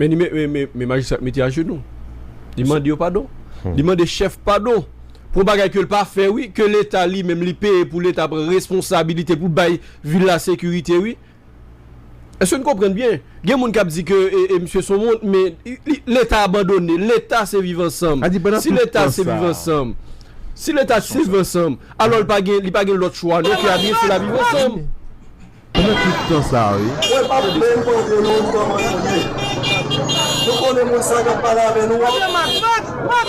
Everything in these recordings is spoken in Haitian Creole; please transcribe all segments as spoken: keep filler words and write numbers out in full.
Men li men, men, men, men majistra mete ajenou. Li mande yo padon. Li mande chèf padon. Pou yon bagay ke l pa fè, wi, ke Leta li menm li peye pou Leta pran responsabilite pou bay vil la sekirite, wi. Èske n konprann byen? Gen moun k ap di ke e, e, misye se yon wont, men li- li- Leta abandone. Leta se viv ansanm. A di pandan Si tout Leta tan se sa. viv ansanm, si Leta se viv ansanm, alò li pa gen, li pa gen lòt chwa non ke adrese la viv ansanm. Pandan tout tan sa, wi. Mwen p ap menm mande nou kòman nou ye. Nou konnen moun sa k ap pale avè nou an,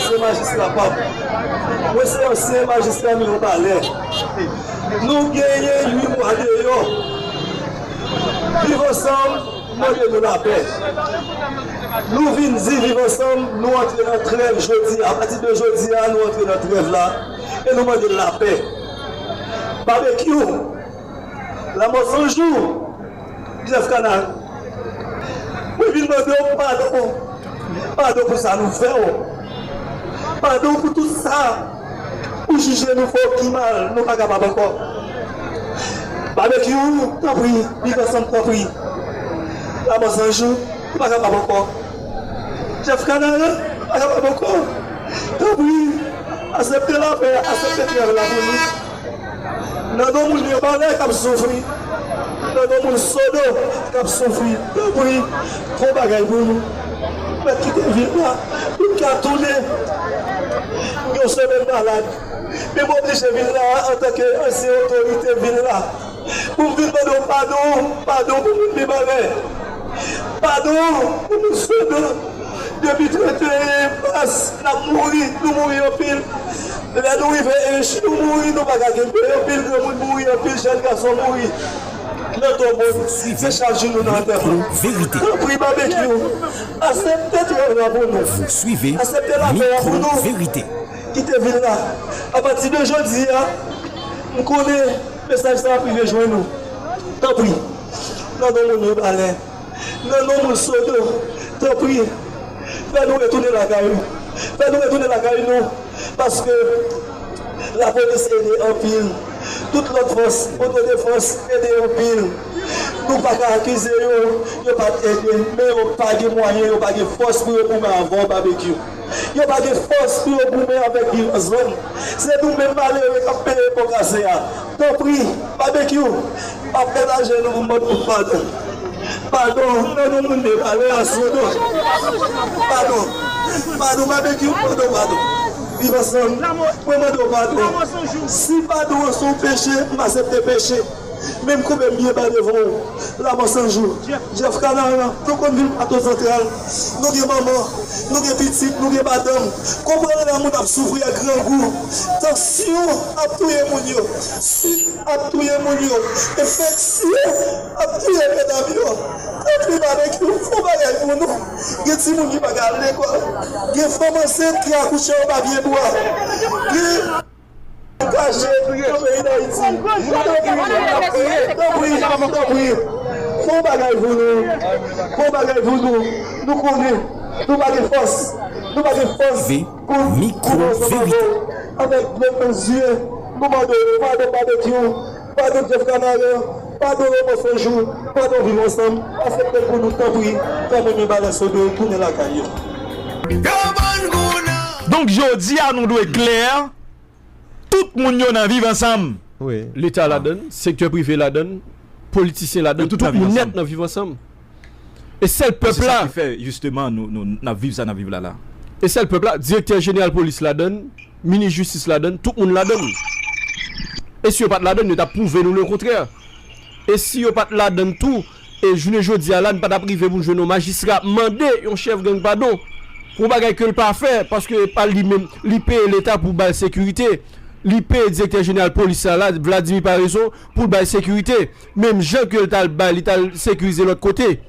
se majistra pa m. Mwen se ansyen majistra Mirebalais. Nou genyen uit mwa deyò. Viv ansanm mande nou lapè. Nou vin di viv ansanm, nou antre nan trèv jodi a. Apati de jodi a, nou antre nan trèv la e nou mande lapè. Babekyou, Lanmò San Jou, Jeff Canal. Mwen vin mande w padon. Padon pou sa nou fè w. Padon pou tout sa ou jije nou fè w ki mal, nou pa kapab ankò. Babekyou, tanpri, viv ansanm, tanpri. Lanmò San Jou, nou pa kapab ankò. Jeff Canal, nou pa kapab ankò. Tanpri, aksepte lapè, aksepte trèv la pou nou. Nan non moun Mirebalais k ap soufri. Nan non moun Sodo k ap soufri. Tanpri, fè yon bagay pou nou. Mèt kite vil la. Pou n ka tounen. M gen yon semèn malad. Men m oblije vin la antanke ansyen otorite vil la. Pou m vin mande w padon, padon pou moun Mibalè. Padon pou moun Sodo. Depi trannteyen mas, n ap mouri, nou mouri anpil. Lè nou rive Ench, nou mouri, nou pa ka kenbe. Anpil granmoun mouri, anpil jèn gason mouri. Nan tonbo, se chak jou nou nan antèman. Tanpri, Babekyou, aksepte trèv la pou nou. Aksepte lapè a pou nou. Kite vil la. Apati de jodi a, m konnen mesaj sa ap rive jwenn ou. Tanpri, nan non moun Mibalè, nan non moun Sodo, tanpri, fè nou retounen lakay nou. Fè nou retounen lakay nou. Paske lapolis ede anpil. Tout lòt fòs, otodefans ede anpil. Nou pa ka akize yo, yo pa t ede, men yo pa gen mwayen, yo pa gen fòs pou yo goumen avè w, Babekyou. Yo pa gen fòs pou yo goumen avèk Viv Ansanm. Se nou menm malere k ap peye po kase a. Tanpri, Babekyou, m ap mete ajenou pou m mande w padon. Padon, nan non moun Mibalè a, Sodo. Padon. Padon, Babekyou, padon, padon. Viv Ansanm, mwen mande w padon. Si padon an se yon peche, m aksepte peche. Men m koube m byen ba devan w. Lanmò San Jou, Jeff Canal, nou konn vil Plato Santral. Nou gen manman, nou gen pitit, nou gen madanm. Konprann lè moun ap soufri ak grangou. Tansyon ap touye moun yo. Sik ap touye moun yo. Enfeksyon ap touye medam yo. Tanpri, Babekyou, fè yon bagay pou nou. Gen timoun ki pa ka al lekòl. Gen fanm ansent ki akouche anba pye bwa. Gen kache nan peyi Dayiti. Tanpri, tanpri, tanpri. Fè yon bagay pou nou. Fè yon bagay pou nou. Nou konnen nou pa gen fòs. Nou pa gen fòs pou nou ansanm avè w. Avèk dlo nan zye, nou mande w padon, Babekyou, padon Jeff Canal, padon Lanmò San Jou, padon Viv Ansanm. Aksepte l pou nou, tanpri. Fè moun Mibalè, Sodo tounen lakay yo. Donk, jodi a, nou dwe klè, tout moun yo nan Viv Ansanm. Leta ladann, sektè prive ladann, politisyen ladann, tout moun nèt nan Viv Ansanm. E sèl pèp la. Se sa ki fè, jisteman, nou, nou, n ap viv sa n ap viv la la. E sèl pèp la, direktè jeneral polis ladann, minis jistis ladann, tout moun ladann. E si yo pa t ladann, yo t ap pwouve nou lekontrè. E si yo pa t ladann tou, e jounen jodi a la, n pa t ap rive pou n jwenn yon majistra ap mande yon chèf gang padon pou yon bagay ke l pa fè, paske e pa li menm, li peye Leta pou ba l sekirite. Li peye direktè jeneral polis la, la, Vladimir Paraison, pou l ba l sekirite. Menm jan ke l t al bay, li t al sekirize lòt kote.